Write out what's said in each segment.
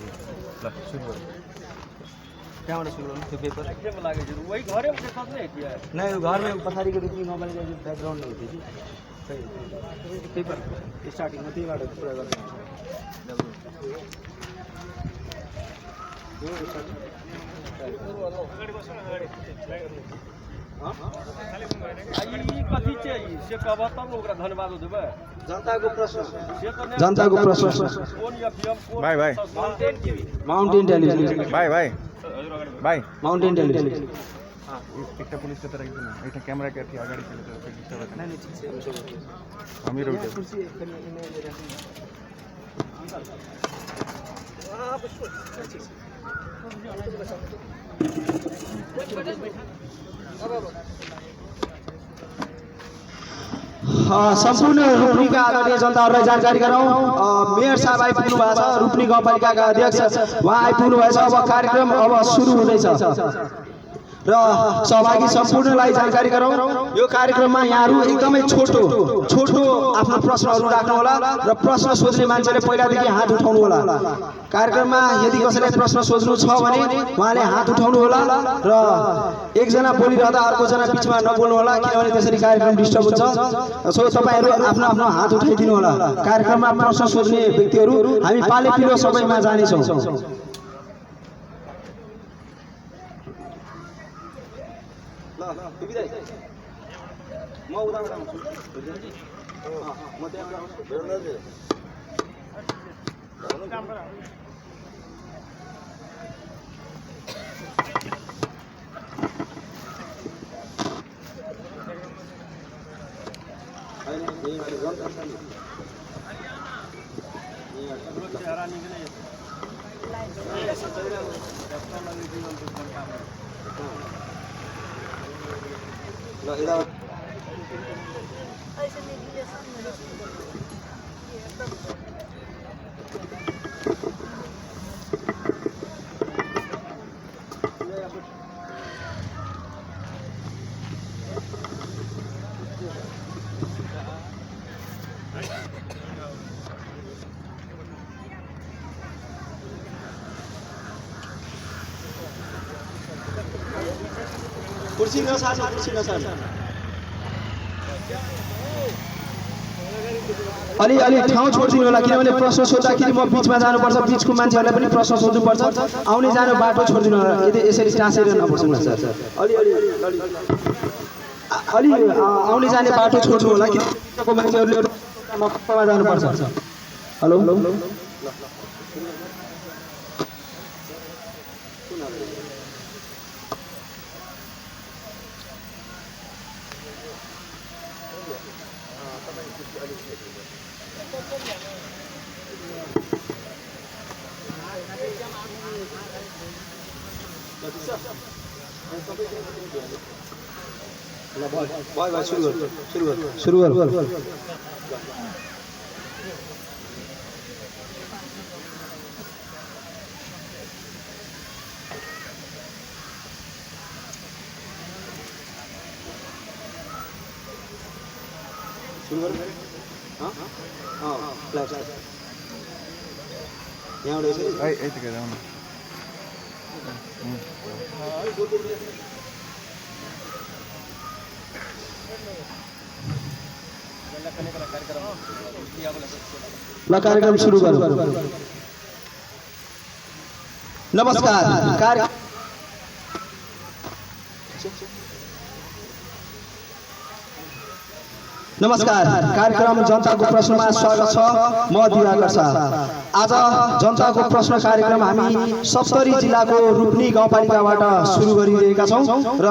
ल सुरु गरौँ कहाँबाट सुरु गर्नु त्यो पेपर वही घरे में देखत नहीं किया है नहीं घर में पछाडिको रुपनी गाउँपालिका जो ब्याकग्राउन्ड हुन्थ्यो कि पेपर स्टार्टिङमा त्यहीबाट पुरा गर्नु कथी चाहिए से कहब तब न ओकरा धन्यवाद देबै जनताको प्रश्न जनताको प्रश्न कोन एफएम कोन भाइ भाइ माउंटेन टीवी माउन्टेन टेलिभिजन भाइ भाइ भाइ माउन्टेन टेलिभिजन एकटा पुलिसको तर एकदम एउटा क्यामेरा के अगाडि चलेको डिस्टर्ब नहीं नहीं ठीक से हामीहरू कुर्सी सम्पूर्ण रूपनीका आदरणीय जनताहरूलाई जानकारी गराउँ मेयर साहब आइपुग्नु भएको छ रूपनी गाउँपालिकाका अध्यक्ष उहाँ आइपुग्नु भएछ अब कार्यक्रम अब सुरु हुँदैछ र सहभागी सम्पूर्णलाई जानकारी गराउँ यो कार्यक्रममा यहाँहरू एकदमै छोटो आफ्नो प्रश्नहरू राख्नु होला र प्रश्न सोध्ने मान्छेले पहिलादेखि हात उठाउनु होला कार्यक्रममा यदि कसैलाई प्रश्न सोध्नु छ भने उहाँले हात उठाउनु होला र एकजना बोलिरहँदा अर्कोजना बिचमा नबोल्नु होला किनभने त्यसरी कार्यक्रम डिस्टर्ब हुन्छ सो तपाईहरु आफ्नो आफ्नो हात उठाइदिनु होला कार्यक्रममा प्रश्न सोध्ने व्यक्तिहरू हामी पाले पिलो सबैमा जानेछौँ कुर्सी नसार्नु अलि ठाउँ छोडिदिनु होला किनभने प्रश्न सोध्दाखेरि म बिचमा जानुपर्छ बिचको मान्छेहरूलाई पनि प्रश्न सोध्नुपर्छ आउने जाने बाटो छोडिदिनु होला यदि यसरी टाँसेर नबस्नु सर अलि आउने जाने बाटो छोड्नु होला किनभने मान्छेहरूले मकमा जानुपर्छ हेलो भाइ सुरु गर ल कार्यक्रम सुरु गरौँ नमस्कार नमस्कार कार्यक्रम जनताको प्रश्नमा स्वागत छ म दिवाकर शाह आज जनताको प्रश्न कार्यक्रम हामी सप्तरी जिल्लाको रूपनी गाउँपालिकाबाट सुरु गरिरहेका छौं र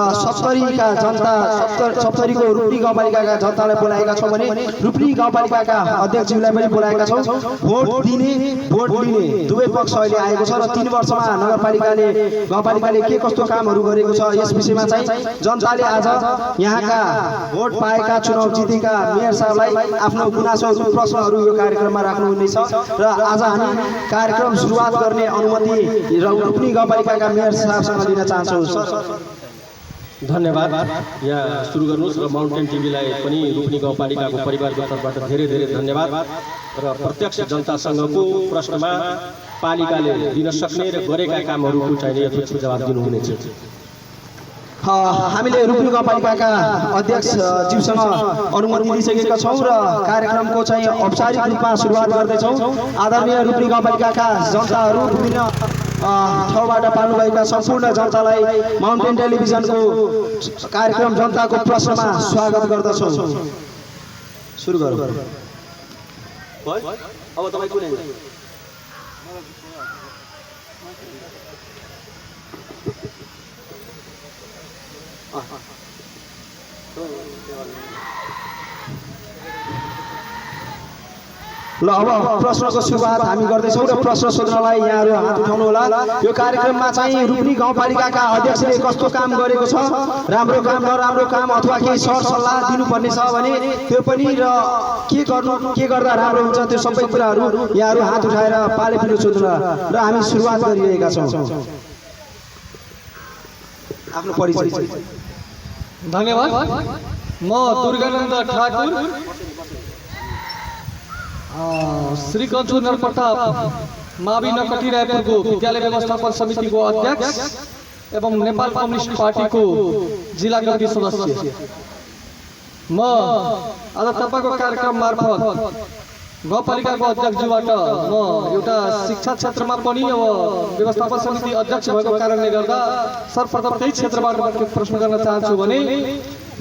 सप्तरीको रूपनी गाउँपालिकाका जनतालाई बोलाएका छौं भने रूपनी गाउँपालिकाका अध्यक्षज्यूलाई पनि बोलाएका छौं भोट दिने भोट लिने दुवै पक्ष अहिले आएको छ र 3 वर्षमा नगरपालिकाले गाउँपालिकाले के कस्तो कामहरू गरेको छ यस विषयमा चाहिँ जनताले आज यहाँका भोट पाएका चुनाव जितेका मेयर साहबलाई आफ्नो गुनासोहरू प्रश्नहरू यो कार्यक्रममा राख्नु हुनेछ र आज हामी कार्यक्रम सुरुवात गर्ने अनुमति रूपनी गाउँपालिकाका मेयर साहबसँग लिन चाहन्छौं सर धन्यवाद। यहाँ सुरु गर्नुहोस् र माउन्टेन टिभीलाई पनि रूपनी गाउँपालिकाको परिवारको तर्फबाट धेरै धेरै धन्यवाद र प्रत्यक्ष जनतासँगको प्रश्नमा पालिकाले दिन सक्ने र गरेका कामहरूको चाहिँ यथोचित जवाब दिनुहुनेछ। हामीले रूपनी गाउँपालिकाका अध्यक्षज्यूसँग अनुमति दिइसकेका छौँ र कार्यक्रमको चाहिँ औपचारिक रूपमा सुरुवात गर्दैछौँ। आदरणीय रूपनी गाउँपालिकाका जनताहरू विभिन्न ठाउँबाट पाल्नुभएका सम्पूर्ण जनतालाई माउन्टेन टेलिभिजनको कार्यक्रम जनताको प्रश्नमा स्वागत गर्दछौँ। सुरु गरौँ। अब तपाईँ कुनै ल अब प्रश्नको सुरुवात हामी गर्दैछौँ र प्रश्न सोध्नलाई यहाँहरू हात उठाउनु होला। यो कार्यक्रममा चाहिँ रूपनी गाउँपालिकाका अध्यक्षले कस्तो काम गरेको छ, राम्रो काम नराम्रो काम अथवा केही सरसल्लाह दिनुपर्ने छ भने त्यो पनि र के गर्दा राम्रो हुन्छ त्यो सबै कुराहरू यहाँहरू हात उठाएर पाले पिलो सोध्नु र हामी सुरुवात गरिरहेका छौँ। आफ्नो परिचय। धन्यवाद। म दुर्गानन्द ठाकुर श्री कञ्चु नरप्रताप मावि नकटी रायपुरको विद्यालय व्यवस्थापन समितिको अध्यक्ष एवं नेपाल कम्युनिस्ट पार्टीको जिल्ला कमिटी सदस्य। म आज तपाईँको कार्यक्रम मार्फत गाउँपालिकाको अध्यक्षज्यूबाट म एउटा शिक्षा क्षेत्रमा पनि अब व्यवस्थापन समिति अध्यक्ष भएको कारणले गर्दा सर्वप्रथम त्यही क्षेत्रबाट म प्रश्न गर्न चाहन्छु भने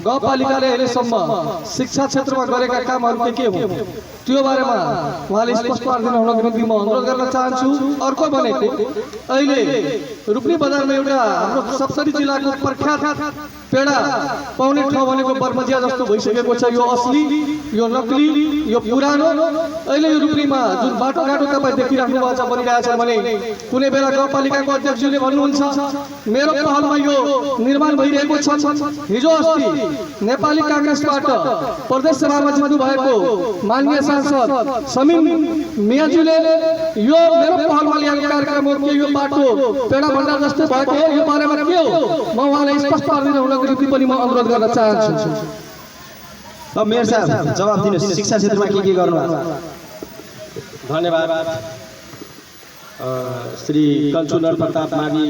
गाउँपालिकाले अहिलेसम्म शिक्षा क्षेत्रमा गरेका कामहरू के हुन् त्यो बारेमा उहाँले स्पष्ट पारिदिनु हुनको निम्ति म अनुरोध गर्न चाहन्छु। अर्को भनेको अहिले रूपनी बजारमा एउटा हाम्रो सप्तरी जिल्लाको प्रख्यात पेडा पाउने ठाउँ भनेको बर्मजिया जस्तो भइसकेको छ। यो असली, यो नकली, यो पुरानो। अहिले यो रूपनीमा जुन बाटोघाटो तपाईँ देखिराख्नु भएको छ, बनिरहेछ भने कुनै बेला गाउँपालिकाको अध्यक्षज्यूले भन्नुहुन्छ मेरो पहलमा यो निर्माण भइरहेको छ। हिजो अस्ति नेपाली कांग्रेसबाट प्रदेश सभामा जित्नु भएको माननीय सांसद समीम मियाज्यूले यो मेरो पहलमा ल्याएको कार्यक्रम हो कि यो बाटो पेडा भण्डार जस्तो भएको हो, यो बारेमा के हो म उहाँलाई स्पष्ट पारिदिनु हुनको निम्ति पनि म अनुरोध गर्न चाहन्छु। अब मेयर साहब जवाब दिनुहोस्, शिक्षा क्षेत्रमा के गर्नुभएको? धन्यवाद। श्री कञ्चु नरप्रताप मावि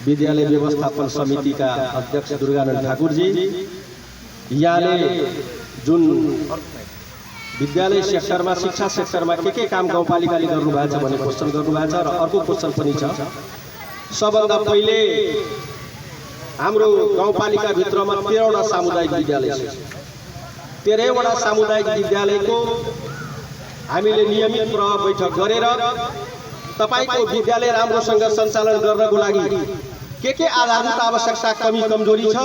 विद्यालय व्यवस्थापन समितिका अध्यक्ष दुर्गानन्द ठाकुरजी, यहाँले जुन विद्यालय सेक्टरमा शिक्षा सेक्टरमा के काम गाउँपालिकाले गर्नुभएको छ भन्ने क्वेसन गर्नुभएको छ र अर्को क्वेसन पनि छ। सबभन्दा पहिले हाम्रो गाउँपालिकाभित्रमा 13वटा सामुदायिक विद्यालय छ। 13वटा सामुदायिक विद्यालयको हामीले नियमित बैठक गरेर तपाईको विद्यालय राम्रोसँग सञ्चालन गर्नको लागि के आधारभूत आवश्यकता कमी कमजोरी छ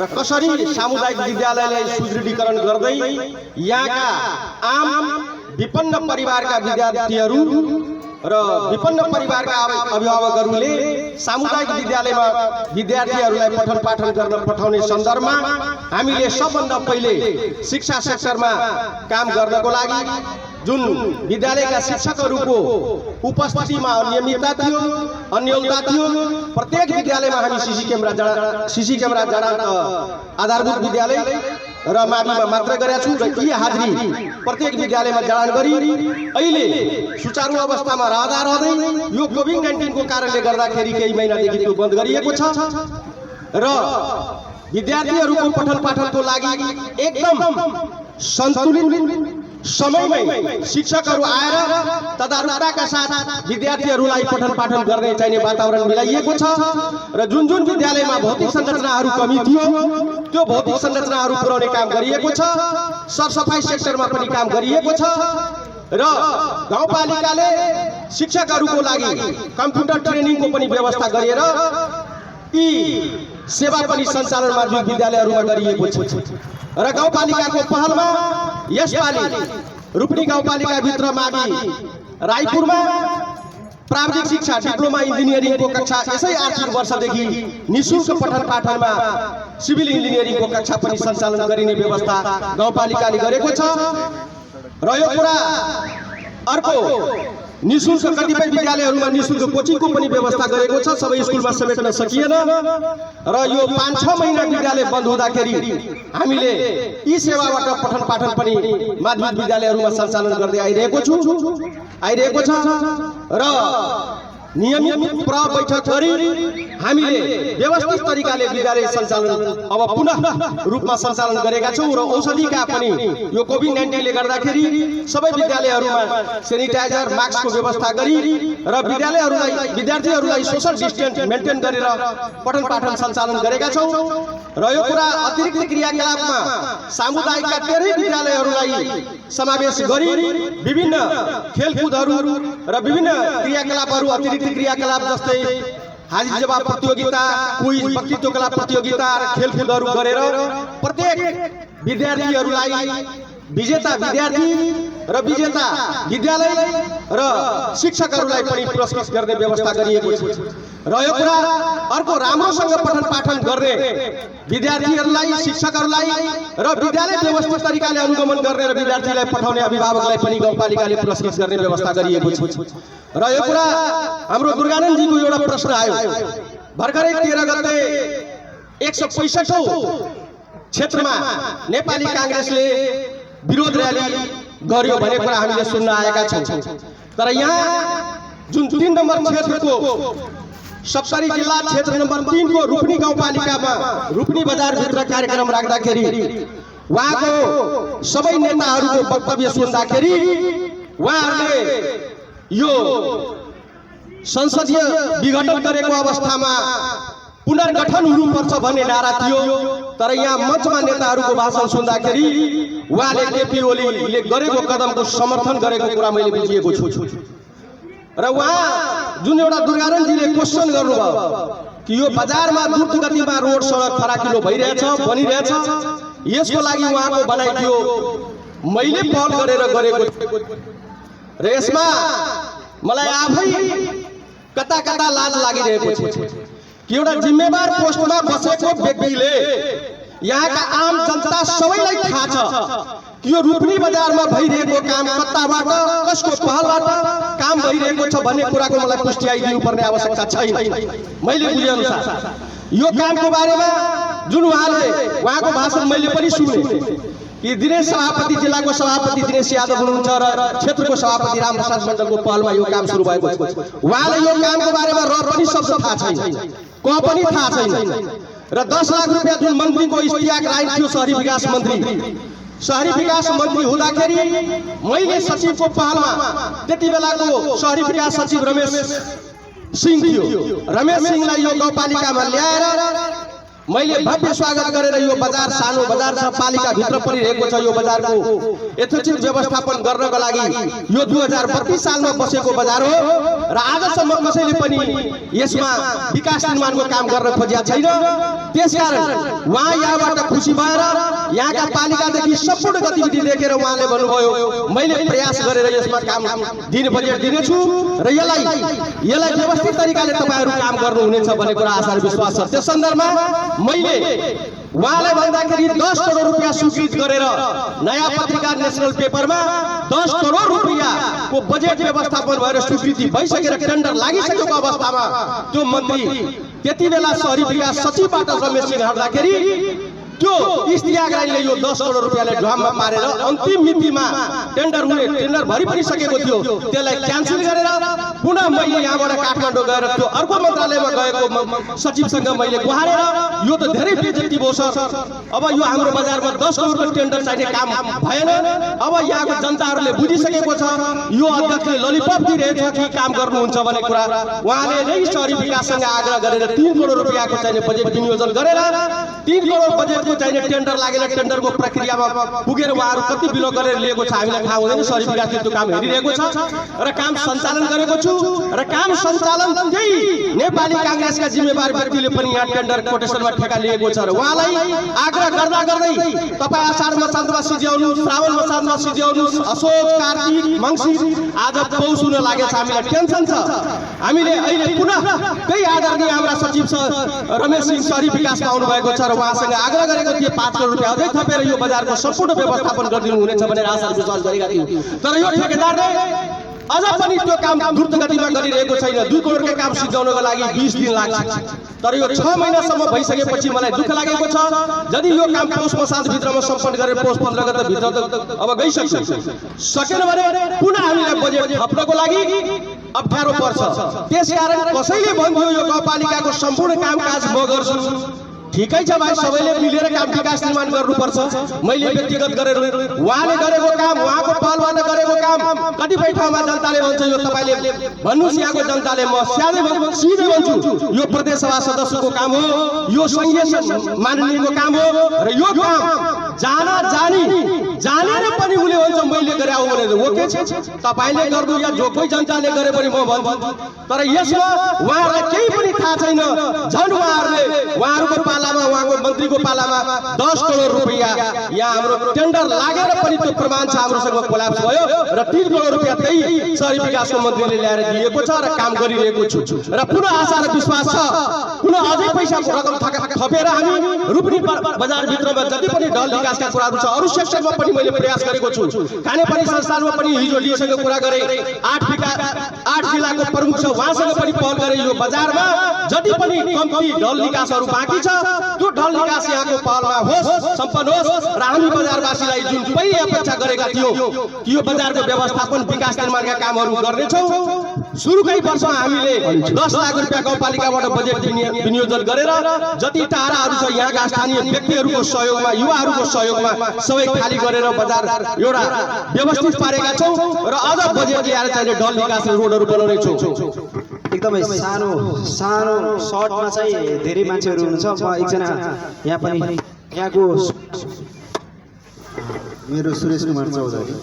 र कसरी सामुदायिक विद्यालयलाई सुदृढीकरण गर्दै यहाँका आम विपन्न परिवारका विद्यार्थीहरू र विपन्न परिवारका अभिभावकहरूले सामुदायिक विद्यालयमा विद्यार्थीहरूलाई पठन पाठन गर्न पठाउने सन्दर्भमा हामीले सबभन्दा पहिले शिक्षा सेक्टरमा काम गर्नको लागि जुन विद्यालयका शिक्षकहरूको उपस्थितिमा अनियमितता थियो, अन्योलता थियो। प्रत्येक विद्यालयमा हामी सीसी क्यामेरा जडान आधारभूत विद्यालय र माविमा मात्र गरेका छौँ र यी हाजिरी प्रत्येक विद्यालयमा जडान गरी अहिले सुचारू अवस्थामा रहँदै यो कोभिड-19 को कारणले गर्दाखेरि केही महिनादेखि त्यो बन्द गरिएको छ र विद्यार्थीहरूको पठन पाठनको लागि एकदम सन्तुलित समयमै शिक्षकहरू आएर तदारुकताका साथ विद्यार्थीहरूलाई पठन पाठन गर्ने चाहिने वातावरण मिलाइएको छ र जुन विद्यालयमा भौतिक संरचनाहरू कमी थियो त्यो भौतिक संरचनाहरू पुर्याउने काम गरिएको छ। सरसफाई सेक्टरमा पनि काम गरिएको छ र गाउँपालिकाले शिक्षकहरूको लागि कम्प्युटर ट्रेनिङको पनि व्यवस्था गरेर यी सेवा पनि सञ्चालनमा जुन विद्यालयहरूमा गरिएको छ र गाउँपालिकाको पहलमा यसपालि रूपनी गाउँपालिका भित्र मावि रायपुरमा प्राविधिक शिक्षा डिप्लोमा इन्जिनियरिङको कक्षा यसै आर्थिक वर्षदेखि निःशुल्क पठन पाठनमा सिभिल इन्जिनियरिङको कक्षा पनि सञ्चालन गरिने व्यवस्था गाउँपालिकाले गरेको छ र यो कुरा अर्को निःशुल्क कतिपय विद्यालयहरूमा निःशुल्क कोचिङको पनि व्यवस्था गरेको छ, सबै स्कुलमा समेट्न सकिएन र यो 5-6 महिना विद्यालय बन्द हुँदाखेरि हामीले यी सेवाबाट पठन पाठन पनि माध्यमिक विद्यालयहरूमा सञ्चालन गर्दै आइरहेको छ र नियमित बैठक गरी हामीले व्यवस्थित तरिकाले विद्यालय सञ्चालन अब पुनः रूपमा सञ्चालन गरेका छौँ र औषधिका पनि यो कोभिड-19 ले गर्दाखेरि सबै विद्यालयहरूमा सेनिटाइजर मास्कको व्यवस्था गरी र विद्यार्थीहरूलाई सोशल डिस्टेन्स मेन्टेन गरेर पठन पाठन सञ्चालन गरेका छौँ र यो कुरा अतिरिक्त क्रियाकलापमा सामुदायिकका 13 विद्यालयहरूलाई समावेश गरी विभिन्न खेलकुदहरू र विभिन्न क्रियाकलापहरू अतिरिक्त क्रियाकलाप जस्तै हाजिर जवाब प्रतियोगिता, क्विज, वक्तृत्व कला प्रतियोगिता र खेलकुदहरू गरेर प्रत्येक विद्यार्थीहरूलाई विजेता विद्यार्थी र विजेता विद्यालय र शिक्षकहरूलाई पनि पुरस्कृत गर्ने व्यवस्था गरिएको छ र यो कुरा अर्को राम्रोसँग पठन पाठन गर्ने विद्यार्थीहरूलाई, शिक्षकहरूलाई र विद्यालय व्यवस्थित तरिकाले अनुगमन गर्ने र विद्यार्थीलाई पठाउने अभिभावकलाई पनि गाउँपालिकाले पुरस्कृत गर्ने व्यवस्था गरिएको छ र यो कुरा हाम्रो दुर्गानन्दजीको एउटा प्रश्न आयो। भर्खरै 13 गते 165औं क्षेत्रमा नेपाली कांग्रेसले विरोध र्याली गर्यो भन्ने कुरा हामीले सुन्न आएका छौं। तर यहाँ जुन 3 नम्बर क्षेत्रको सप्तरी जिल्ला क्षेत्र नम्बर 3 को रूपनी गाउँपालिकामा रूपनी बजार भित्र कार्यक्रम राख्दाखेरि उहाँको सबै नेताहरूको वक्तव्य सुन्दाखेरि उहाँहरूले यो संसदीय विघटन गरेको अवस्थामा पुनर्गठन हुनुपर्छ भन्ने नारा थियो। तर यहाँ मञ्चमा नेताहरूको भाषण सुन्दाखेरि उहाँले केपी ओलीले गरेको कदमको समर्थन गरेको कुरा मैले बुझिएको छु र उहाँ जुन एउटा दुर्गानन्दजीले क्वेशन गर्नुभयो कि यो बजारमा द्रुत गतिमा रोड सडक फराकिलो भइरहेछ बनिरहेछ, यसको लागि उहाँको भनाइ थियो मैले पहल गरेर गरेको र यसमा मलाई आफै कता कता लाज लागिरहेको छ कि एउटा जिम्मेवार पोस्टमा बसेको व्यक्तिले यहाँका आम जनता सबैलाई थाहा छ कि यो रूपनी बजारमा भइरहेको काम कताबाट कसको पहलबाट काम भइरहेको छ भन्ने कुराको मलाई पुष्टि पर्ने आवश्यकता छैन। मैले बुझे अनुसार यो कामको बारेमा जुन उहाँको भाषण मैले पनि सुने कि दिनेश सभापति, जिल्लाको सभापति दिनेश यादव हुनुहुन्छ र क्षेत्रको सभापति रामप्रसाद मण्डलको पहलमा यो काम सुरु भएको छ। उहाँले यो कामको बारेमा र पनि शब्द थाहा छैन, क पनि थाहा छैन र 10 लाख रुपैयाँ जुन मन्त्रीको इस्तियाक राई थियो शहरी विकास मन्त्री हुँदाखेरि मैले सचिवको पहलमा त्यति बेलाको शहरी विकास सचिव रमेश सिंह थियो, रमेश सिंहलाई यो गाउँपालिकामा ल्याएर मैले भव्य स्वागत गरेर यो बजार सानो बजार छ, पालिका भित्र परिरहेको छ, यो बजारको यथोचित व्यवस्थापन गर्नको लागि यो 2032 सालमा बसेको बजार हो र आजसम्म कसैले पनि यसमा विकास निर्माणको काम गर्न खोजेको छैन। त्यसकारण उहाँ यहाँबाट खुसी भएर यहाँका पालिकादेखि सम्पूर्ण गतिविधि देखेर उहाँले भन्नुभयो मैले प्रयास गरेर यसमा काम बजेट दिनेछु र यसलाई व्यवस्थित तरिकाले तपाईहरु काम गर्नुहुनेछ भन्ने कुरा आशा र विश्वास छ। त्यस सन्दर्भमा मैले उहाँलाई भन्दाखेरि 10 करोड रुपैयाँ स्वीकृत गरेर नयाँ पत्रिका नेशनल पेपरमा 10 करोड रुपैयाँको बजेट व्यवस्थापन भएर स्वीकृति भइसकेर टेन्डर लागिसकेको अवस्थामा त्यो मन्त्री त्यति बेला शहरी विकास सचिवबाट रमेश सिंह हट्दाखेरि त्यो इस्तियाक राईले यो 10 करोड रुपैयाँले ढ्वाममा पारेर अन्तिम मितिमा टेन्डर भरि पनि सकेको थियो, त्यसलाई क्यान्सल गरेर पुनः मैले यहाँबाट काठमाडौँ गएर त्यो अर्को मन्त्रालयमा गएको सचिवसँग मैले गुहारेर यो त धेरै बेइज्जती भयो सर, अब यो हाम्रो बजारमा 10 करोडको टेन्डर चाहिने काम भएन, अब यहाँको जनताहरूले बुझिसकेको छ यो अध्यक्षले ललिपप दिइरहेछ कि काम गर्नुहुन्छ भन्ने कुरा उहाँले नै शहरी विकाससँग आग्रह गरेर 3 करोड रुपैयाँको चाहिने बजेट विनियोजन गरेर 3 करोड बजेट चाहिने टेन्डर लागेर टेन्डरको प्रक्रियामा पुगेर उहाँहरू कति विलम्ब गरेर लिएको छ हामीलाई थाहा हुँदैन। शहरी विकासले त्यो काम हेरिरहेको छ र काम सञ्चालन गरेको छु र काम सञ्चालन त्यही नेपाली कांग्रेसका जिम्मेवार व्यक्तिले पनि यहाँ टेन्डर कोटेसनमा ठेका लिएको छ र उहाँलाई आग्रह गर्दा गर्दै तपाई आषाढमा साँझमा सिज्याउनु, श्रावणमा साँझमा सिज्याउनु, असोज कार्तिक मङ्सिर आज पौष हुन लागेछ, हामीलाई टेन्सन छ। हामीले अहिले पुनः त्यही आदरणीय हाम्रा सचिव रमेश सिंह शहरी विकासमा आउनु भएको छ र उहाँसँग आग्रह गरेको थिए 5 करोड रुपैयाँ अझै थपेर यो बजारको सम्पूर्ण व्यवस्थापन गरिदिनु हुनेछ भनेर आशा विश्वास गरेका थियौँ। तर यो ठेकेदारले अझ पनि त्यो काम द्रुत गतिमा गरिरहेको छैन। 2 करोडको काम सिद्ध्याउनको लागि 20 दिन लाग्छ, तर यो 6 महिनासम्म भइसकेपछि मलाई दुःख लागेको छ। यदि यो काम पौष मसान्त भित्रमा सम्पन्न गरेर पौष 15 गते भित्र अब गइसक्यो, सकेन भने पुनः हामीलाई बजेट थप्नको लागि अप्ठ्यारो पर्छ। त्यसकारण कसैले भन्यो यो गाउँपालिकाको सम्पूर्ण कामकाज म गर्छु, ठिकै छ भाइ, सबैले मिलेर काम विकास निर्माण गर्नुपर्छ। मैले व्यक्तिगत गरेर उहाँले गरेको काम, उहाँको पहलबाट गरेको काम कतिपय ठाउँमा जनताले भन्छ यो तपाईले भन्नुस्, यहाँको जनताले म सिधै भन्छु यो प्रदेश सभा सदस्यको काम हो, यो संघीय माननीयको काम हो र यो काम जानेर पनि उले भन्छ मैले गरे आऊ भनेर ओके छ। तपाईले गर्नु या जो कोही जनताले गरे पनि म भन्छु, तर यसमा उहाँहरूलाई केही पनि थाहा छैन। झन् उहाँहरूको पालामा, उहाँको मन्त्रीको पालामा 10 करोड रुपैयाँ यहाँ हाम्रो टेन्डर लागेर पनि त्यो प्रमाण छ हाम्रोसँग कोल्याप्स भयो र 3 करोड रुपैयाँ त्यही शहरी विकासको मन्त्रीले ल्याएर दिएको छ र काम गरिरहेको छु र पुनः आशा र विश्वास छ पुनः अझै पैसाको रकम थपेर हामी रूपनी बजार भित्रमा जति पनि ढल विकासका कुराहरू छ अरू सेक्टरमा पनि मैले प्रयास गरेको छु। खानेपानी संस्थानमा पनि हिजो लिसँग कुरा गरे, 8 जिल्लाको प्रमुख छ उहाँसँग पनि पहल गरे। यो बजारमा जति पनि कम्ती ढल विकासहरू बाँकी छ त्यो ढल विकास यहाँको पहलमा होस्, सम्पन्न होस् र हामी बजारवासीलाई जुन पहिले अपेक्षा गरेका थियौँ कि यो बजारको व्यवस्थापन विकास निर्माणका कामहरू गर्नेछौँ, सुरुकै वर्षमा हामीले 10 लाख रुपियाँ गाउँपालिकाबाट बजेट विनियोजन गरेर जति टाढाहरू छ यहाँका स्थानीय व्यक्तिहरूको सहयोगमा, युवाहरूको सहयोगमा सबै खाली गरेर बजार एउटा व्यवस्थित पारेका छौँ र अझ बजेट ल्याएर चाहिँ ढल विकास रोडहरू बनाउने छौँ। एकदमै सानो सर्टमा चाहिँ धेरै मान्छेहरू हुनुहुन्छ। म एकजना यहाँ पनि यहाँको मेरो सुरेश कुमार चौधरी।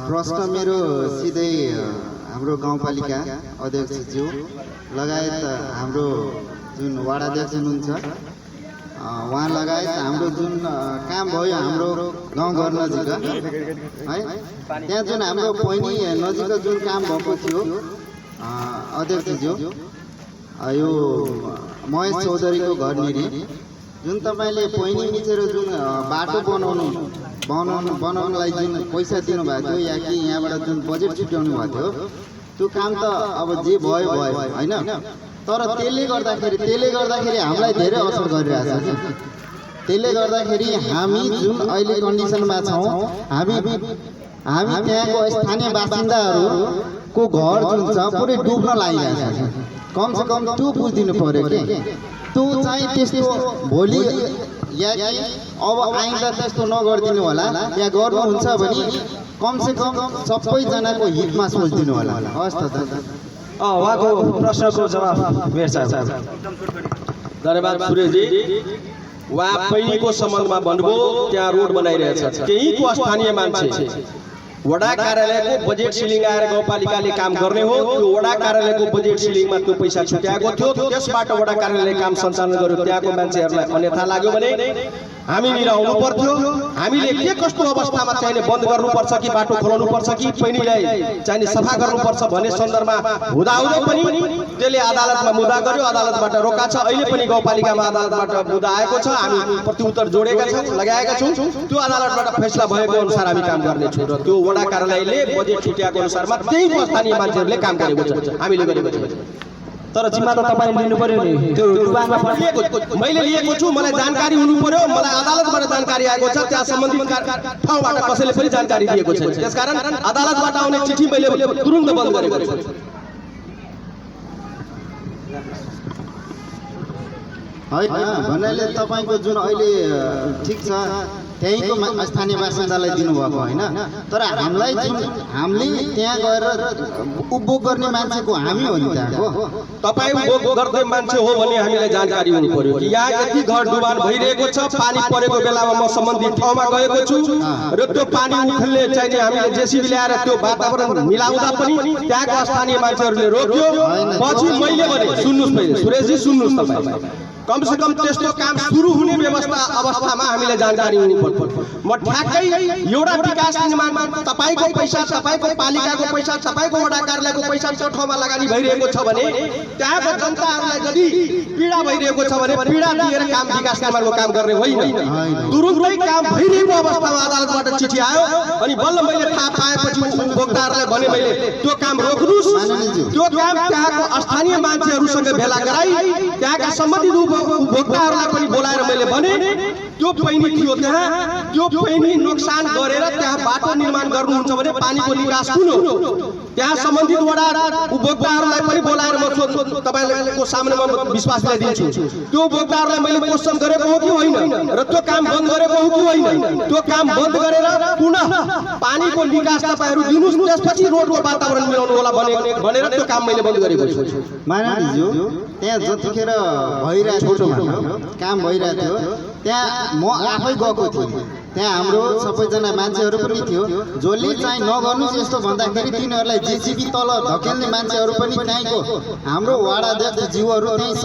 प्रश्न मेरो सिधै हाम्रो गाउँपालिका अध्यक्षज्यू लगायत हाम्रो जुन वार्डाध्यक्ष हुनुहुन्छ उहाँ लगायत हाम्रो जुन काम भयो हाम्रो गाउँघर नजिक है, त्यहाँ जुन हाम्रो पैनी नजिक जुन काम भएको थियो अध्यक्षज्यू, यो महेश चौधरीको घर निरी जुन तपाईँले पैनी मिचेर जुन बाटो बनाउनलाई जुन पैसा दिनुभएको थियो या कि यहाँबाट जुन बजेट छुट्याउनु भएको थियो त्यो काम त अब जे भयो होइन, तर त्यसले गर्दाखेरि हामीलाई धेरै असर गरिरहेछ। त्यसले गर्दाखेरि हामी जुन अहिले कन्डिसनमा छौँ, हामी त्यहाँको स्थानीय बासिन्दाहरूको घर जुन छ पुरै डुब्न लागिरहेको छ। कमसे कम त्यो बुझिदिनु पर्यो कि त्यो चाहिँ त्यस्तो भोलि या अब आइन्दा त्यस्तो नगरिदिनु होला, या गर्नुहुन्छ भने कमसे कम सबैजनाको हितमा सोचिदिनु होला। हस् त उहाँको प्रश्नको जवाब मेरो साहब। धन्यवाद सुरेशजी। उहाँ पैनीको सम्बन्धमा भन्नुभयो त्यहाँ रोड बनाइरहेछ, त्यहीँको स्थानीय मान्छे वडा कार्यालयको बजेट सिलिङ आएर गाउँपालिकाले काम गर्ने हो, त्यो वडा कार्यालयको बजेट सिलिङमा त्यो पैसा छुट्याएको थियो, त्यसबाट वडा कार्यालयले काम सञ्चालन गर्यो। त्यहाँको मान्छेहरूलाई अन्यथा लाग्यो भने हामीनिर आउनु पर्थ्यो। हामीले के कस्तो अवस्थामा चाहिने बन्द गर्नुपर्छ कि बाटो खोलाउनु पर्छ कि पैनीलाई चाहिने सफा गर्नुपर्छ भन्ने सन्दर्भमा हुँदाहुँदै पनि त्यसले अदालतमा मुद्दा गर्यो, अदालतबाट रोका छ। अहिले पनि गाउँपालिकामा अदालतबाट मुद्दा आएको छ, हामी प्रतिउत्तर जोडेका छौँ, लगाएका छौँ। त्यो अदालतबाट फैसला भएको अनुसार हामी काम गर्नेछौँ र त्यो वडा कार्यालयले बजेट छुट्याएको अनुसारमा त्यहीको स्थानीय मान्छेहरूले काम गरेको छ, हामीले गरेको छ। तर जिम्मा त तपाईले लिनु पर्यो नि, त्यो रुबानमा मैले लिएको छु, मलाई जानकारी हुनु पर्यो। मलाई अदालतबाट जानकारी आएको छ, त्यहाँ सम्बन्धित ठाउँबाट कसैले पनि जानकारी दिएको छैन। त्यसकारण अदालतबाट आउने चिठी मैले तुरुन्त बन्द गरेको छु। होइन भन्नाले तपाईँको जुन अहिले ठिक छ त्यहीँको स्थानीय बासिन्दालाई दिनुभएको होइन, तर हामीलाई जुन हामीले त्यहाँ गएर उपभोग गर्ने मान्छेको हामी हो नि त्यहाँको। तपाईँ उपभोग गर्ने मान्छे हो भने हामीलाई जानकारी हुनु पर्यो कि यहाँ यति घर डुबान भइरहेको छ। पानी परेको बेलामा म सम्बन्धित ठाउँमा गएको छु र त्यो पानी उठ्ने चाहिने हामीले जेसीबी ल्याएर त्यो वातावरण मिलाउँदा पनि त्यहाँको स्थानीय मान्छेहरूले रोक्यो। पछि मैले भने सुन्नुहोस्, पहिले सुरेशजी सुन्नुहोस्, तपाईँ कम से कम त्यस्तो काम सुरु हुने व्यवस्था अवस्थामा हामीले जानकारी हुनुपर्छ। म ठ्याक्कै एउटा विकास निर्माणमा तपाईको पैसा, तपाईको पालिकाको पैसा, तपाईको वडा कार्यालयको पैसा त्यो ठाउँमा लगानी भइरहेको छ भने त्यहाँको जनताहरूलाई यदि पीडा भइरहेको छ भने पीडा दिएर काम विकास निर्माणको काम गर्ने होइन। तुरुन्तै काम भइरहेको अवस्थामा अदालतबाट चिठी आयो अनि बल्ल मैले थाहा पाएपछि उपभोक्ताहरूलाई भने मैले त्यो काम रोक्नुस्, त्यो काम त्यहाँको स्थानीय मान्छेहरूसँग भेला गराई त्यहाँका सम्बन्धित उपभोक्ताहरूलाई पनि बोलाएर मैले भने त्यो पैनी थियो त्यहाँ, त्यो पैनी नोक्सान गरेर त्यहाँ बाटो निर्माण गर्नुहुन्छ भने पानीको निकास कुन हो? त्यहाँ सम्बन्धित वडा उपभोक्ताहरूलाई पनि बोलाएर म तपाईँको सामनेमा विश्वास दिन्छु त्यो उपभोक्ताहरूलाई मैले क्वेसन गरेको हो कि होइन र त्यो काम बन्द गरेको हो कि होइन, त्यो काम बन्द गरेर पुनः पानीको निकास तपाईँहरू दिनुहोस्, त्यसपछि रोडको वातावरण मिलाउनु होला भनेर त्यो काम मैले बन्द गरेको छु। महाराजज्यू त्यहाँ जतिखेर भइरहेको थियो काम भइरहेको थियो त्यहाँ म आफै गएको थिएँ। त्यहाँ हाम्रो सबैजना मान्छेहरू पनि थियो जसले चाहिँ नगर्नुहोस् यस्तो भन्दाखेरि तिनीहरूलाई जेसीबी तल धकेल्ने मान्छेहरू पनि त्यहीँको हाम्रो वाडाध्यक्ष जीवहरू त्यहीँ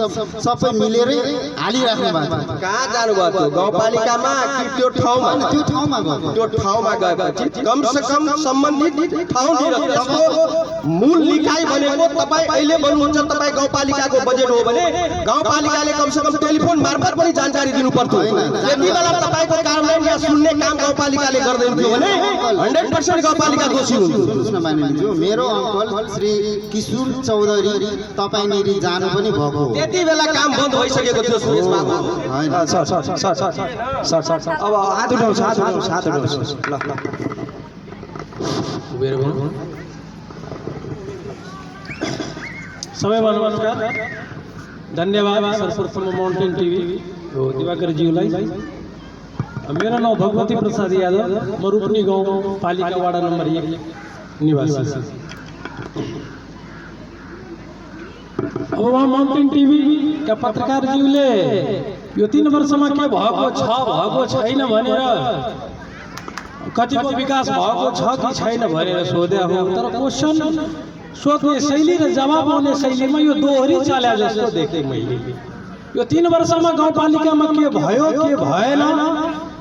सबै मिलेरै हालिराख्नु भएको थियो। कहाँ जानुभएको थियो? गाउँपालिकामा कि त्यो ठाउँमा? त्यो ठाउँमा गएको। त्यो ठाउँमा गएपछि कम से कम सम्बन्धित ठाउँतिर त्यसको मूल निकाय भनेको तपाईँ अहिले भन्नुहुन्छ तपाईँ गाउँपालिकाको बजेट हो भने गाउँपालिकाले कम से कम टेलिफोन मार्फत पनि जानकारी दिनु पर्थ्यो। यति बेला तपाईँको कार्यान्वयन या सुन्ने काम गाउँपालिकाले गर्दैन थियो भने 100% गाउँपालिका दोषी हुन्थ्यो। सुन्नु मानिलिन्छु, मेरो अङ्कल श्री किशोर चौधरी तपाईँनिर जानु पनि भएको हो। त्यति बेला काम बन्द भइसकेको थियो सुरेश बाबु। होइन अब हात उठाउँछ, हात उठाउँछ, हात उठाउँछ। ल सबैलाई नमस्कार, धन्यवाद सर्वप्रथम माउन्टेन टिभी हो दिवाकरज्यूलाई। मेरो नाम भगवती प्रसाद यादव, म रूपनी गाउँ पालिका वाडा नम्बर 1 निवासी। अब उहाँ माउन्टेन टिभी का पत्रकारज्यूले यो 3 वर्षमा के भएको छ भएको छैन भनेर कतिको विकास भएको छ कि छैन भनेर सोध्या हो, तर क्वेसन सोध्ने शैली र जवाब आउने शैलीमा यो दोहोरी चल्या जस्तो देखेँ मैले। यो 3 वर्षमा गाउँपालिकामा के भयो के भएन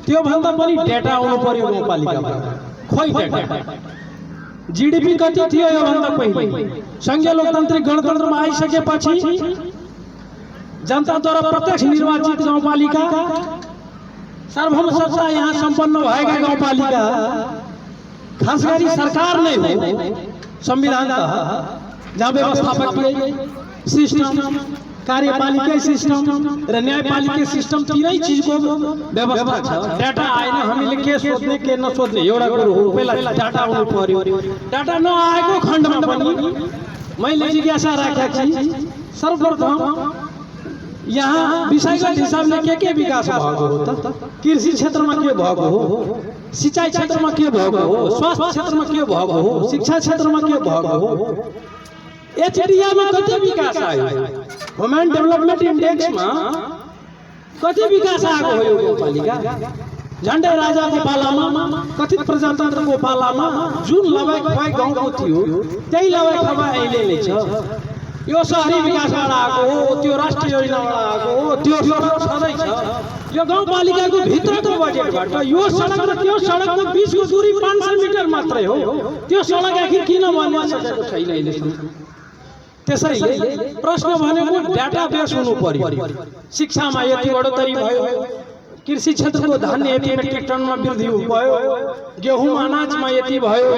त्यो भन्दा पनि डेटा आउनु पर्यो गाउँपालिकामा। खोइ डेटा जीडीपी कति थियो यो भन्दा पहिले संघीय लोकतान्त्रिक गणतन्त्रमा आइसकेपछि जनताद्वारा प्रत्यक्ष निर्वाचित गाउँपालिका सार्वभौम सत्ता यहाँ सम्पन्न भएका गाउँपालिका खास गरी सरकार नै हो संविधान जहाँ व्यवस्थापकीय सिस्टम, कार्यपालिका सिस्टम र न्यायपालिका सिस्टम तीनै चीजको व्यवस्था छ। डाटा आएन हामीले के सोध्ने के नसोध्ने एउटा कुरो हो, पहिला डाटा आउनु पर्यो। डाटा नआएको खण्डमा पनि मैले जिज्ञासा राखेको छु सर्वप्रथम यहाँ विषयगत हिसाबले के विकास भएको हो त? कृषि क्षेत्रमा के भएको हो, सिंचाई क्षेत्रमा के भएको हो, स्वास्थ्य क्षेत्रमा के भएको हो, शिक्षा क्षेत्रमा के भएको हो, एचडीआईमा कति विकास आयो, ह्युमन डेभलपमेन्ट इन्डेक्समा कति विकास आएको हो यो गाउँपालिका? झन्डै राजाको पालामा कथित प्रजातन्त्रको पालामा जुन लवाई गाउँको थियो त्यही लवाई खबा अहिले नै छ। यो शहरी विकासबाट आएको हो, त्यो राष्ट्रिय योजनाबाट आएको हो, त्यो सडक छँदै छ। यो गाउँपालिकाको भित्रको बजेटबाट यो सडक र त्यो सडकको बीचको दूरी 500 मिटर मात्रै हो। त्यो सडक आखिर किन बन्न सकेको छैन अहिलेसम्म? त्यसैले प्रश्न भनेको डाटाबेस हुनु पर्यो। शिक्षामा यति बढोत्तरी भयो, कृषि क्षेत्रको धान्य यति मेट्रिक टनमा वृद्धि भयो, गेहूँ अनाजमा यति भयो,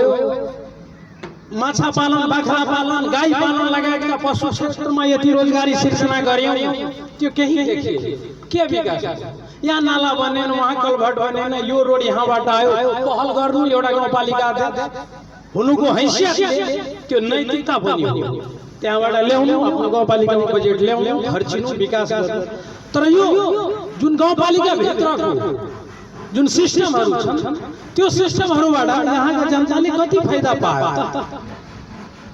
माछा पालन, बाख्रा पालन, गाई पालन लगायतका पशु क्षेत्रमा यति रोजगारी सिर्जना गर्यौं, त्यो केही देखिए के विकास? यहाँ नाला बनेन, वहाँ कलभट बनेन, यो रोड यहाँबाट आयो, पहल गर्नु एउटा गाउँपालिका हुनुको हैसियतले त्यो नैतिकता पनि हो। त्यहाँबाट ल्याउनु, आफ्नो गाउँपालिकाको बजेट ल्याउनु, खर्चिनु, विकास गर्नु। तर यो जुन गाउँपालिका भित्रको जुन सिस्टमहरू छन् त्यो सिस्टमहरूबाट यहाँका जनताले कति फाइदा पायो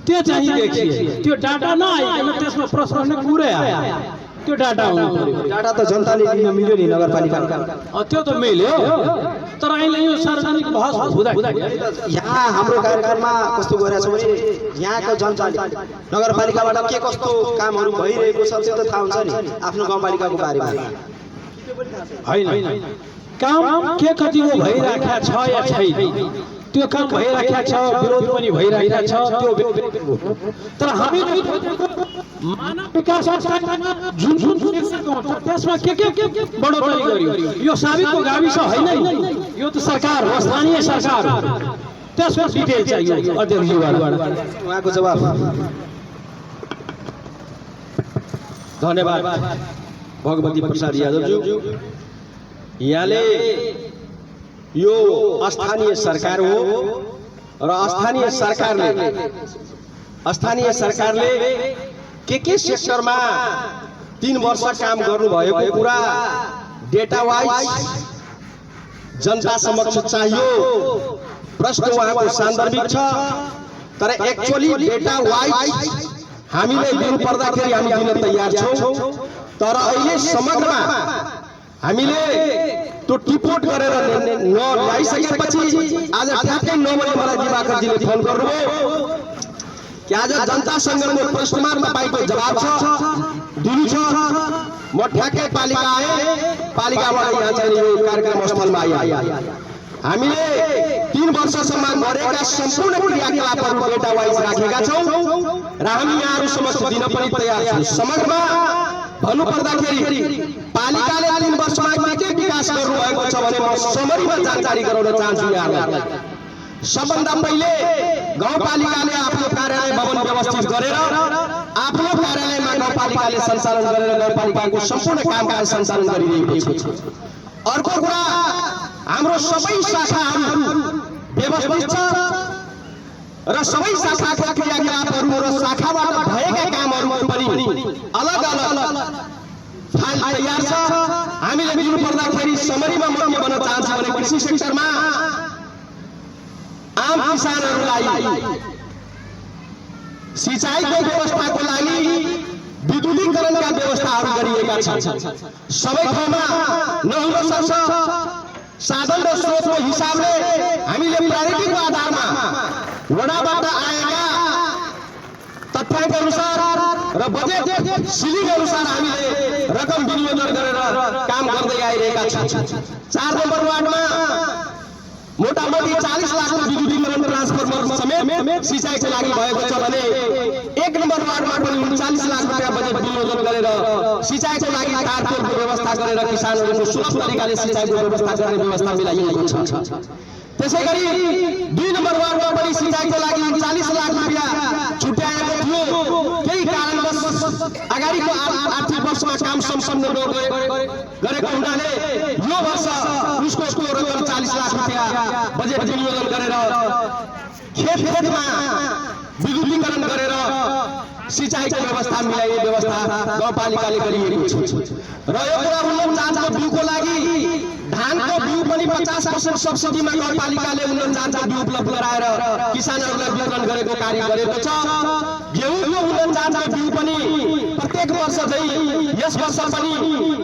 त्यो चाहिँ देखिए। त्यो डाटा नआइकन त्यसमा प्रश्न कुरै आयो। त्यो डाटा हुनु पर्यो डाटा त जनताले दिन मिल्यो नि नगरपालिका त्यो त मिल्यो तर अहिले यो सार्वजनिक बहस हुँदाखेरि यहाँ हाम्रो कार्यक्रममा कस्तो गरिरहेको छ भने यहाँको जनताले नगरपालिकाबाट के कस्तो कामहरू भइरहेको छ त्यो त थाहा हुन्छ नि आफ्नो गाउँपालिकाको बारेमा होइन काम के कति हो भइराखेको छ या छैन त्यो काम भइराखेको छ विरोध पनि भइराखेको छ त्यो तर हामी मानव विकास जुन त्यसमा के बढोत्तरी गर्यो यो साबितको गाविस होइन यो त सरकार हो स्थानीय सरकार हो त्यसको डिटेल चाहियो अध्यक्षज्यूबाट उहाँको जवाफ धन्यवाद भगवती प्रसाद यादवज्यू यहाँले यो स्थानीय सरकार हो र स्थानीय सरकारले के सेक्टरमा 3 वर्ष काम गर्नुभएको कुरा डेटा वाइज जनता समक्ष चाहियो। प्रश्न उहाँको सान्दर्भिक छ तर एक्चुअली डेटा वाइज हामीले दिनु पर्दाखेरि हामी दिन तयार छौं तर अहिले समग्रमा हामीले त्यो टिपोट गरेर ल्याइसकेपछि आज ठ्याक्कै 9 बजे मलाई दिवाकरजीले फोन गर्नुभयो कि आज जनतासँगको प्रश्नमा तपाईको जवाब छ दिनु छ। म ठ्याक्कै पालिका आए पालिकाबाट यहाँ चाहिँ यो कार्यक्रम स्थलमा आए हामीले 3 वर्षसम्म गरेका सम्पूर्ण क्रियाकलापहरू डेटा वाइज राखेका छौं र हामी यहाँहरु समक्ष दिन पनि तयार छौं। समग्रमा भन्नु पर्दाखेरि पालिकाले 3 वर्षमा के विकास गर्नुभएको छ भने म समरीमा जानकारी गराउन चाहन्छु यहाँहरुलाई। सबभन्दा पहिले गाउँपालिकाले आफ्नो कार्यालय भवन व्यवस्थित गरेर आफ्नो कार्यालयमा गाउँपालिकाले सञ्चालन गरेर गाउँपालिकाको सम्पूर्ण कामकाज सञ्चालन गरिरहेको छ। अर्को कुरा हाम्रो सबै शाखाहरू व्यवस्थित छ र सबै शाखाका क्रियाकलापहरू र शाखाबाट भएका कामहरू पनि अलग अलग फाइल तयार छ। हामीले दिनु पर्दाखेरि समरीमा म के भन्न चाहन्छु भने कृषि सेक्टरमा आम किसानहरूलाई सिंचाइको व्यवस्थाको लागि विद्युतीकरणका व्यवस्थाहरू गरिएका छन्। सबै ठाउँमा नहुन सक्छ साधन र स्रोतको हिसाबले हामीले प्रायोरिटीको आधारमा वडाबाट आएका तथ्याङ्क अनुसार र बजेट सिलिङ अनुसार हामीले रकम विनियोजन गरेर काम गर्दै आइरहेका छौं। 4 नम्बर वार्डमा मोटामोटी 40 लाख विद्युतीकरण ट्रान्सफर्मर समेत सिंचाइको लागि भएको छ भने 1 नम्बर वार्डमा पनि 39 लाख रुपैयाँ बजेट विनियोजन गरेर सिंचाइको लागि तारकोलको व्यवस्था गरेर किसानहरूको सुलभ तरिकाले सिंचाइको व्यवस्था गर्ने व्यवस्था मिलाइएको छ। त्यसैगरी 2 नम्बर वार्डमा पनि सिंचाइको लागि 40 लाख रुपैयाँ छुट्याएको थियो। केही कारणवश अगाडिको आर्थिक वर्षमा काम सम्पन्न गरेको हुनाले यो वर्ष उसको रकम 40 लाख रुपैयाँ बजेट विनियोजन गरेर खेतमा विद्युतीकरण गरेर सिंचाइको व्यवस्था मिलाइने व्यवस्था गाउँपालिकाले गरिएको छ। र यो कुरा उन्नत जातको बिउको लागि धानको बिउ पनि 50% सब्सिडीमा गाउँपालिकाले उन्नत जातको बिउ उपलब्ध गराएर किसानहरूलाई वितरण गरेको कार्य गरेको छ। गेहुँको उन्नत जातको बिउ पनि प्रत्येक वर्ष चाहिँ यस वर्ष पनि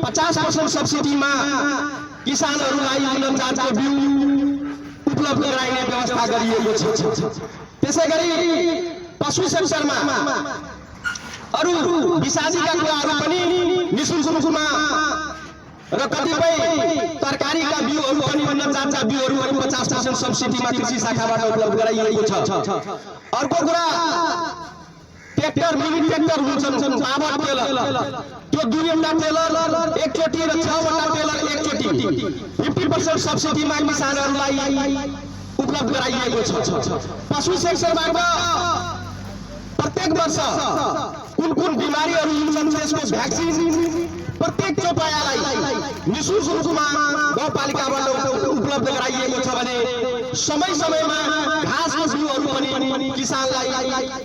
50% सब्सिडीमा किसानहरूलाई उन्नत जातको बिउ उपलब्ध गराइने व्यवस्था गरिएको छ। त्यसैगरी पशु सेक्टरमा अरु विषादीका कुराहरू पनि निशुल्क रूपमा र कतिपय तरकारीका बिउहरू पनि उन्नत जातका बिउहरू पनि 50% सब्सिडीमा कृषि शाखाबाट उपलब्ध गराइएको छ। अर्को कुरा ट्र्याक्टर मिनी ट्र्याक्टर हुन्छन् पावर टेलर त्यो 2वटा टेलर एकचोटि र 6वटा टेलर एकचोटि 50% सब्सिडीमा किसानहरूलाई उपलब्ध गराइएको छ। पशु सेक्टरबाट प्रत्येक वर्ष कुन बिमारीहरू हुन्छन् त्यसको भ्याक्सिन प्रत्येक चौपायालाई निशुल्क रूपमा गाउँपालिकाबाट उपलब्ध गराइएको छ भने समय समयमा घाँसको बिउहरू पनि किसानलाई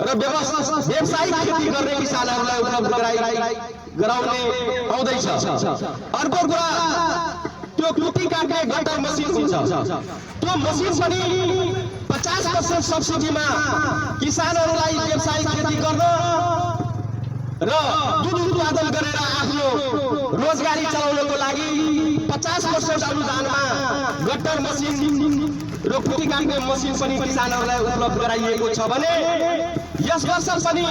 र व्यावसायिक खेती गर्ने किसानहरूलाई उपलब्ध गराउने आउँदैछ। अर्को कुरा त्यो कुटी काट्ने गटर मसिन हुन्छ त्यो मसिन पनि 50% सब्सिडीमा किसानहरूलाई व्यावसायिक खेती गर्न र दूध उत्पादन गरेर आफ्नो रोजगारी चलाउनको लागि 50% अनुदानमा गट्टर मसिन र कुटी काट्ने मसिन पनि किसानहरूलाई उपलब्ध गराइएको छ भने यस वर्ष पनि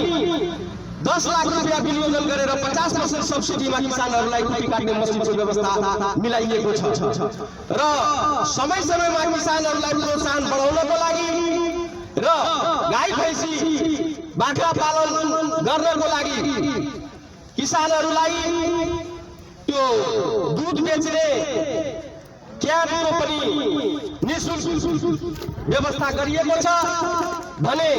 10 लाख रुपियाँ विनियोजन गरेर 50% सब्सिडीमा किसानहरूलाई कुटी काट्ने मसिनको व्यवस्था मिलाइएको छ र समय समयमा किसानहरूलाई प्रोत्साहन बढाउनको लागि र गाई भैँसी बाख्रा पालन गर्नको लागि किसानहरूलाई त्यो दुध बेच्ने क्याबको पनि निःशुल्क व्यवस्था गरिएको छ भने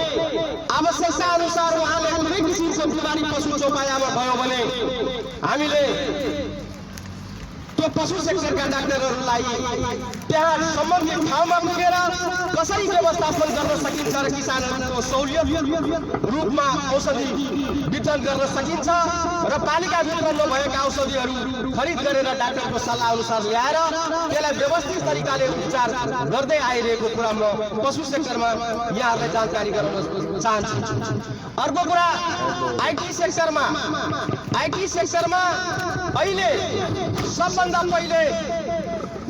आवश्यकता अनुसार उहाँले कुनै किसिमको बिमारी पशु चौपायामा भयो भने हामीले त्यो पशु सेक्टरका डाक्टरहरूलाई त्यहाँ सम्बन्धित ठाउँमा पुगेर कसरी व्यवस्थापन गर्न सकिन्छ र किसानहरूको सहुलियत रूपमा औषधि वितरण गर्न सकिन्छ र पालिकाभित्र नभएका औषधिहरू खरिद गरेर डाक्टरको सल्लाह अनुसार ल्याएर त्यसलाई व्यवस्थित तरिकाले उपचार गर्दै आइरहेको कुरा म पशु सेक्टरमा यहाँहरूलाई जानकारी गराउन चाहन्छु। अर्को कुरा आइटी सेक्टरमा अहिले सबभन्दा पहिले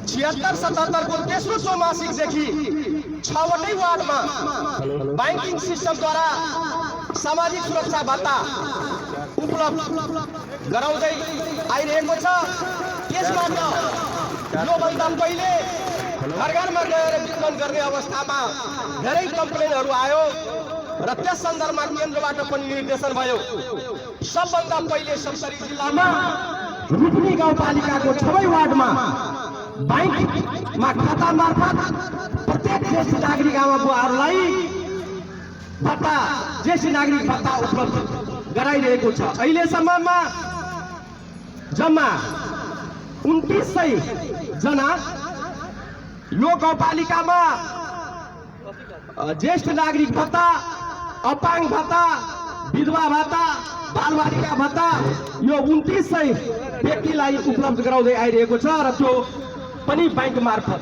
76-77 को तेस्रो चौमासिकदेखि 6वटै वार्डमा बैंकिङ सिस्टमद्वारा सामाजिक सुरक्षा भत्ता उपलब्ध गराउँदै आइरहेको छ। त्यसबाट योभन्दा पहिले घर घरमा गएर वितरण गर्ने अवस्थामा धेरै कम्प्लेनहरू आयो र त्यस सन्दर्भमा केन्द्रबाट पनि निर्देशन भयो। सबभन्दा पहिले सप्तरी जिल्लामा रुकुनी गाउँपालिकाको 6वै वार्डमा बैंकमा खाता मार्फत प्रत्येक ज्येष्ठ नागरिक आमा बुवाहरूलाई भत्ता ज्येष्ठ नागरिक भत्ता उपलब्ध गराइरहेको छ। अहिलेसम्ममा जम्मा 2900 जना यो गाउँपालिकामा ज्येष्ठ नागरिक भत्ता, अपाङ्ग भत्ता, विधवा भत्ता, बालबालिका भत्ता यो 2900 व्यक्तिलाई उपलब्ध गराउँदै आइरहेको छ र त्यो पनि बैंक मार्फत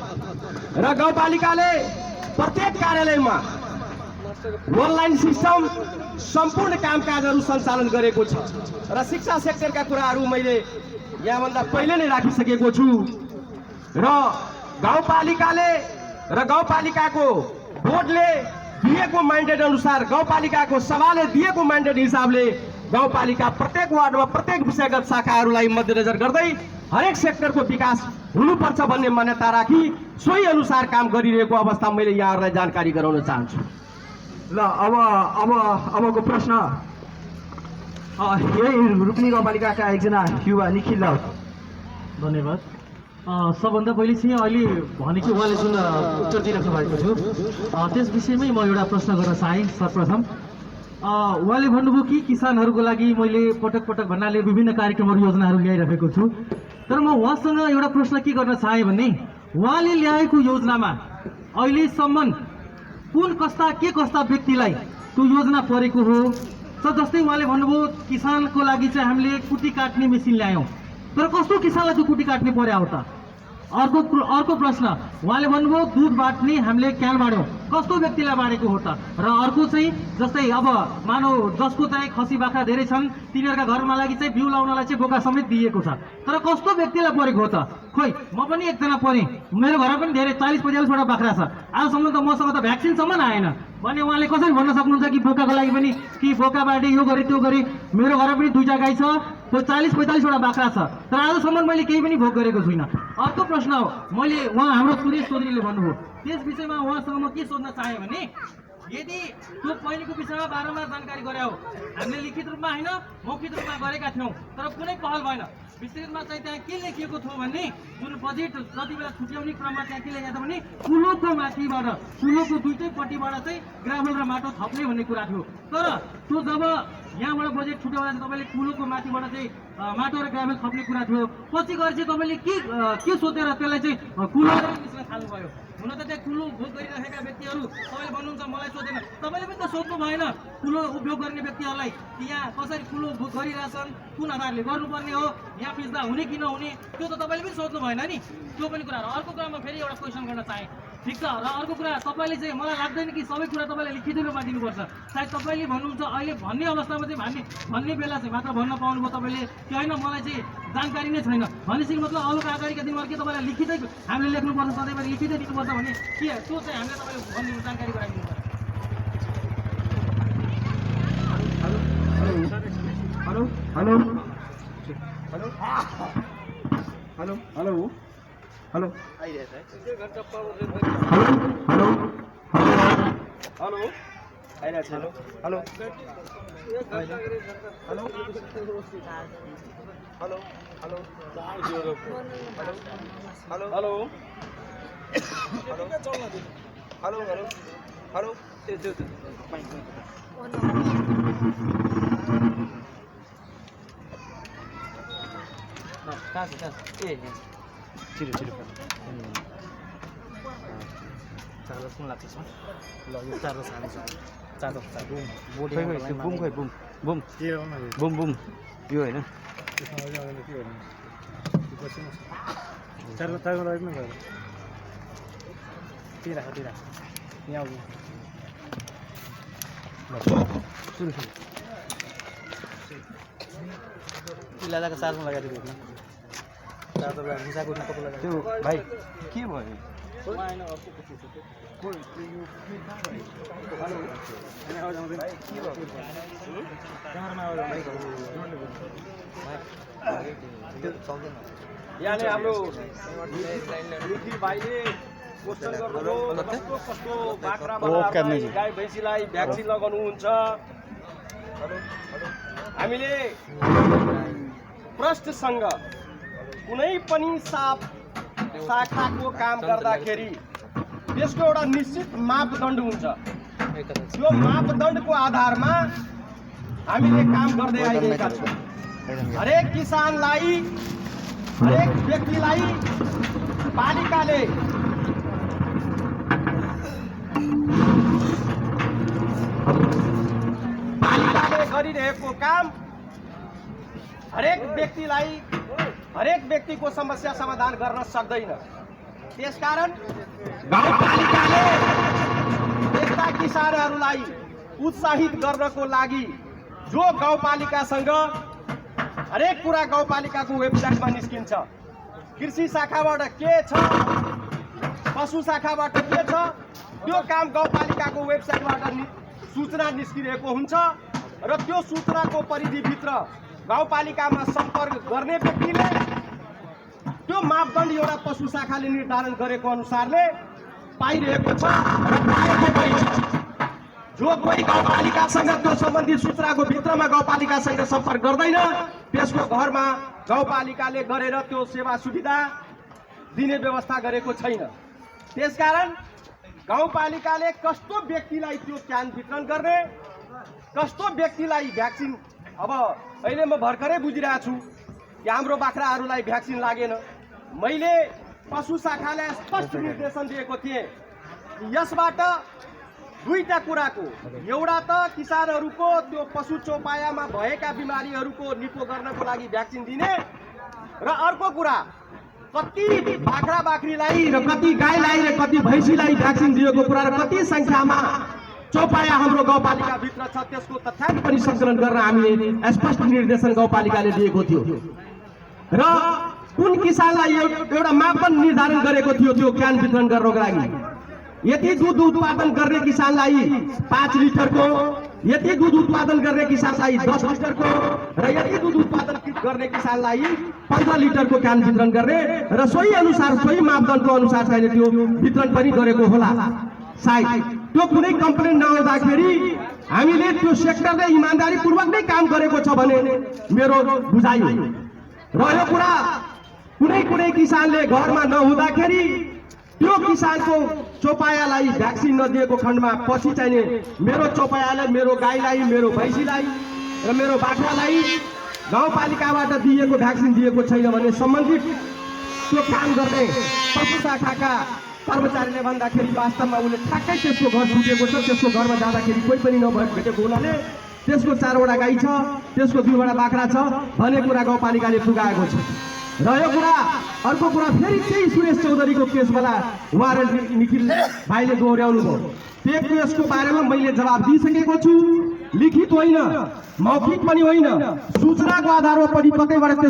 र गाउँपालिकाले प्रत्येक कार्यालयमा अनलाइन सिस्टम सम्पूर्ण कामकाजहरू सञ्चालन गरेको छ र शिक्षा सेक्टरका कुराहरू मैले यहाँभन्दा पहिले नै राखिसकेको छु र गाउँपालिकाले र गाउँपालिकाको बोर्डले दिएको म्यान्डेट अनुसार गाउँपालिकाको सभाले दिएको म्यान्डेट हिसाबले गाउँपालिका प्रत्येक वार्डमा प्रत्येक विषयगत शाखाहरूलाई मध्यनजर गर्दै हरेक सेक्टरको विकास हुनुपर्छ भन्ने मान्यता राखी सोही अनुसार काम गरिरहेको अवस्था मैले यहाँहरूलाई जानकारी गराउन चाहन्छु। ल अबको प्रश्न यही रुक्मी गाउँपालिकाका एकजना युवा निखिल राउत। धन्यवाद। सबभन्दा पहिले चाहिँ अहिले भनेको उहाँले जुन उत्तर दिइराख्नु भएको थियो त्यस विषयमै म एउटा प्रश्न गर्न चाहेँ। सर्वप्रथम उहाँले भन्नुभयो कि किसानहरूको लागि मैले पटक पटक भन्नाले विभिन्न कार्यक्रमहरू योजनाहरू ल्याइरहेको छु, तर म उहाँसँग एउटा प्रश्न के गर्न चाहेँ भने उहाँले ल्याएको योजनामा अहिलेसम्म कुन कस्ता व्यक्तिलाई त्यो योजना परेको हो? जस्तै उहाँले भन्नुभयो किसानको लागि चाहिँ हामीले कुटी काट्ने मेसिन ल्यायौँ, तर कस्तो किसानलाई त्यो कुटी काट्ने पर्यो त? अर्को प्रश्न उहाँले भन्नुभयो दुध बाँट्ने हामीले क्यान बाँड्यौँ, कस्तो व्यक्तिलाई बाँडेको हो त? र अर्को चाहिँ जस्तै अब मानव जसको चाहिँ खसी बाख्रा धेरै छन् तिनीहरूका घरमा लागि चाहिँ बिउ लाउनलाई चाहिँ बोका समेत दिएको छ, तर कस्तो व्यक्तिलाई परेको हो त? खोइ म पनि एकजना परेँ, मेरो घरमा पनि धेरै 40-45वटा बाख्रा छ, आजसम्म त मसँग त भ्याक्सिनसम्म आएन भने उहाँले कसरी भन्न सक्नुहुन्छ कि बोकाको लागि पनि कि बोका बाँडे यो गरे त्यो गरे? मेरो घरमा पनि 2टा गाई छ, 40-45वटा बाख्रा छ, तर आजसम्म मैले केही पनि भोग गरेको छुइनँ। अर्को प्रश्न हो मैले हाम्रो सुरेश चौधरीले भन्नुभयो त्यस विषयमा उहाँसँग म के सोध्न चाहेँ भने यदि त्यो पहिलेको विषयमा बारम्बार जानकारी गरे हो, हामीले लिखित रूपमा होइन मौखिक रूपमा गरेका थियौँ, तर कुनै पहल भएन। विस्तृतमा चाहिँ त्यहाँ के लेखिएको थियो भने जुन बजेट जति बेला छुट्याउने क्रममा त्यहाँ के लेखेको थियो भने कुलोको माथिबाट कुलोको दुईटैपट्टिबाट चाहिँ ग्राभल र माटो थप्ने भन्ने कुरा थियो, तर त्यो जब यहाँबाट बजेट छुट्याउँदा चाहिँ तपाईँले कुलोको माथिबाट चाहिँ माटो र ग्राभल थप्ने कुरा थियो, पछि गएर चाहिँ तपाईँले के सोचेर त्यसलाई चाहिँ कुलो थाल्नुभयो? हुन त त्यहाँ कुलो उपभोग गरिरहेका व्यक्तिहरू तपाईँले भन्नुहुन्छ मलाई सोधेन, तपाईँले पनि त सोध्नु भएन कुलो उपयोग गर्ने व्यक्तिहरूलाई कि यहाँ कसरी कुलो उपभोग गरिरहेछन्, कुन आधारले गर्नुपर्ने हो, यहाँ पिस्दा हुने कि नहुने, त्यो त तपाईँले पनि सोध्नु भएन नि। त्यो पनि कुरा हो। अर्को कुरामा फेरि एउटा क्वेसन गर्न चाहेँ, ठिक छ। र अर्को कुरा तपाईँले चाहिँ मलाई लाग्दैन कि सबै कुरा तपाईँले लिखित रूपमा दिनुपर्छ। सायद तपाईँले भन्नुहुन्छ अहिले भन्ने अवस्थामा चाहिँ भन्ने बेला चाहिँ मात्र भन्न पाउनुभयो तपाईँले कि होइन मलाई चाहिँ जानकारी नै छैन भनेपछि मतलब अरूको अगाडिका दिनमा के तपाईँलाई लिखितै हामीले लेख्नुपर्छ सधैँभरि लिखितै दिनुपर्छ भने के त्यो चाहिँ हामीले तपाईँले भन्ने जानकारी गराइदिनु पर्छ। Hello hello hello hello hello hello आइरहेछ hello hello hello hello hello hello hello त्यो बुम यो होइन त्यो भाइ के भयो यहाँले हाम्रो निखिल भाइले क्वेसन गर्नुभयो कस्तो बाख्रालाई गाई भैँसीलाई भ्याक्सिन लगाउनुहुन्छ। हामीले प्रष्टसँग कुनै पनि शाखाको काम गर्दाखेरि त्यसको एउटा निश्चित मापदण्ड हुन्छ। त्यो मापदण्डको आधारमा हामीले काम गर्दै आइरहेका छौँ। हरेक किसानलाई हरेक व्यक्तिलाई पालिकाले गरिरहेको काम हरेक व्यक्तिको समस्या समाधान गर्न सक्दैन। त्यसकारण गाउँपालिकाले यस्ता किसानहरूलाई उत्साहित गर्नको लागि जो गाउँपालिकासँग हरेक कुरा गाउँपालिकाको वेबसाइटमा निस्किन्छ, कृषि शाखाबाट के छ, पशु शाखाबाट के छ, त्यो काम गाउँपालिकाको वेबसाइटबाट सूचना निस्किरहेको हुन्छ र त्यो सूचनाको परिधिभित्र गाउँपालिकामा सम्पर्क गर्ने व्यक्तिले त्यो मापदण्ड एउटा पशु शाखाले निर्धारण गरेको अनुसारले पाइरहेको छ र पाएको पनि छ। जो कोही गाउँपालिकासँग त्यो सम्बन्धित सूचनाको भित्रमा गाउँपालिकासँग सम्पर्क गर्दैन त्यसको घरमा गाउँपालिकाले गरेर त्यो सेवा सुविधा दिने व्यवस्था गरेको छैन। त्यसकारण गाउँपालिकाले कस्तो व्यक्तिलाई त्यो क्यान वितरण गर्ने, कस्तो व्यक्तिलाई भ्याक्सिन, अब अहिले म भर्खरै बुझिरहेको छु कि हाम्रो बाख्राहरूलाई भ्याक्सिन लागेन। मैले पशु शाखालाई स्पष्ट निर्देशन दिएको थिएँ कि यसबाट दुईटा कुराको, एउटा त किसानहरूको त्यो पशु चौपायामा भएका बिमारीहरूको निको गर्नको लागि भ्याक्सिन दिने र अर्को कुरा कति बाख्रा बाख्रीलाई र कति गाईलाई र कति भैँसीलाई भ्याक्सिन दिएको कुरा र कति सङ्ख्यामा चौपाया हाम्रो गाउँपालिकाभित्र छ त्यसको तथ्याङ्क पनि सङ्कलन गर्न हामीले स्पष्ट निर्देशन गाउँपालिकाले दिएको थियो र कुन किसानलाई एउटा मापदण्ड निर्धारण गरेको थियो त्यो क्यान वितरण गर्नको लागि। यति दूध उत्पादन गर्ने किसानलाई 5 लिटरको, यति दूध उत्पादन गर्ने किसानलाई 10 लिटरको र यति दूध उत्पादन गर्ने किसानलाई 15 लिटरको क्यान वितरण गर्ने र सोही अनुसार सोही मापदण्डको अनुसार चाहिँ त्यो वितरण पनि गरेको होला। सायद त्यो कुनै कम्प्लेन नआउँदाखेरि हामीले त्यो सेक्टरले इमानदारीपूर्वक नै काम गरेको छ भने मेरो बुझाइ हो। र यो कुरा कुनै किसानले घरमा नहुँदाखेरि त्यो किसानको चौपायालाई भ्याक्सिन नदिएको खण्डमा पछि चाहिँ मेरो चौपायाले मेरो गाईलाई, मेरो भैँसीलाई र मेरो बाख्रालाई गाउँपालिकाबाट दिएको भ्याक्सिन दिएको छैन भने सम्बन्धित त्यो काम गर्ने पशु शाखाका कर्मचारीले भन्दाखेरि वास्तवमा उसले ठ्याक्कै त्यसको घर छुटेको छ, त्यसको घरमा जाँदाखेरि कोही पनि भेटेको हुनाले त्यसको 4 वटा गाई छ, त्यसको 2 वटा बाख्रा छ भन्ने कुरा गाउँपालिकाले पुगाएको छ। र यो कुरा अर्को कुरा फेरि त्यही सुरेश चौधरीको केसवाला उहाँले निखिल भाइले दोहोऱ्याउनु भयो। त्यो केसको बारेमा मैले जवाब दिइसकेको छु। लिखित होइन, मौखिक पनि होइन, सूचनाको आधारमा परिपक्वबाट